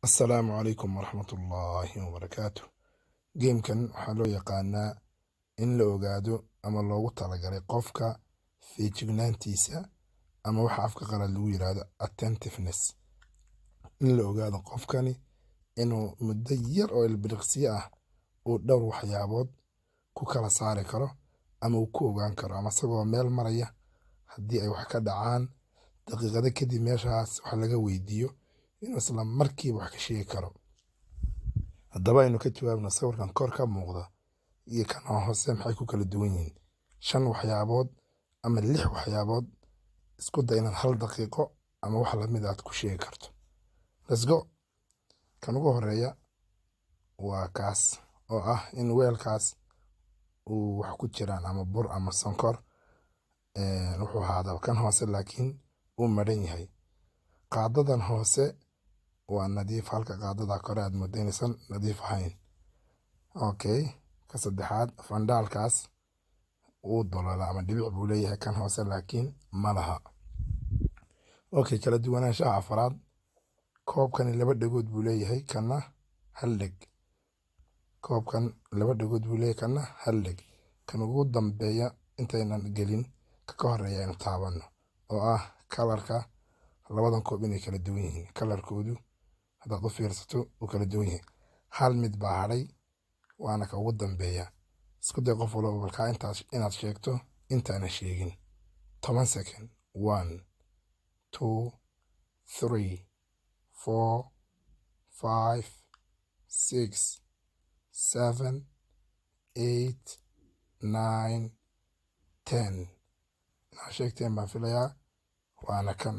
Assalaamu calaykum waraxmatullaahi wabarakaatu. Game-kan waxaa loo yaqaanaa in la ogaado ama loogu talagalay qofka feejignaantiisa, ama waxa afka qalaad lagu yiraahdo attentiveness. In la ogaado qofkani inuu muddo yar oo ilbiriqsiyo ah uu dhowr waxyaabood ku kala saari karo ama uu ku ogaan karo, ama isagoo meel maraya haddii ay wax ka dhacaan, daqiiqado kadib meeshaas wax laga weydiiyo, inuu isla markiiba wax ka sheegi karo. Haddaba aynu ka jawaabno: sawirkan kor ka muuqda iyo kan hoose maxay ku kala duwan yihiin? Shan waxyaabood ama lix waxyaabood isku day inaad hal daqiiqo ama wax lamid aad ku sheegi karto. Let's go. Kan ugu horeeya waa kaas oo ah in weelkaas uu wax ku jiraan, ama bur ama sonkor wuxuu ahaadaba. Kan hoose laakiin uu madhan yahay. Qaadadan hoose waa nadiif, halka qaadada kore aad moodo inaysan nadiif ahayn. Okay, ka saddexaad, fandhaalkaas wuu daloolaa ama dhibic buu leeyahay, kan hoose laakiin ma laha. Okay, kala duwanaanshaha afraad: koobkani laba dhagood buu leeyahay, kana hal dheg. Koobkan laba dhagood buu leeyahay, kana hal dheg. Kan ugu dambeeya intaynan gelin ka ka horeeya aynu taabano, oo ah color-ka labadan koob inay kala duwan yihiin. Color-koodu haddaad u fiirsato uu kala duwan yahay. Hal mid baa hadhay, waana ka ugu dambeeya. Isku day qof walba balkaa intaas inaad sheegto intaana sheegin. 10 second. One, two, three, four, five, six, seven, eight, nine, 10. Inaad sheegteen baan filayaa, waana kan.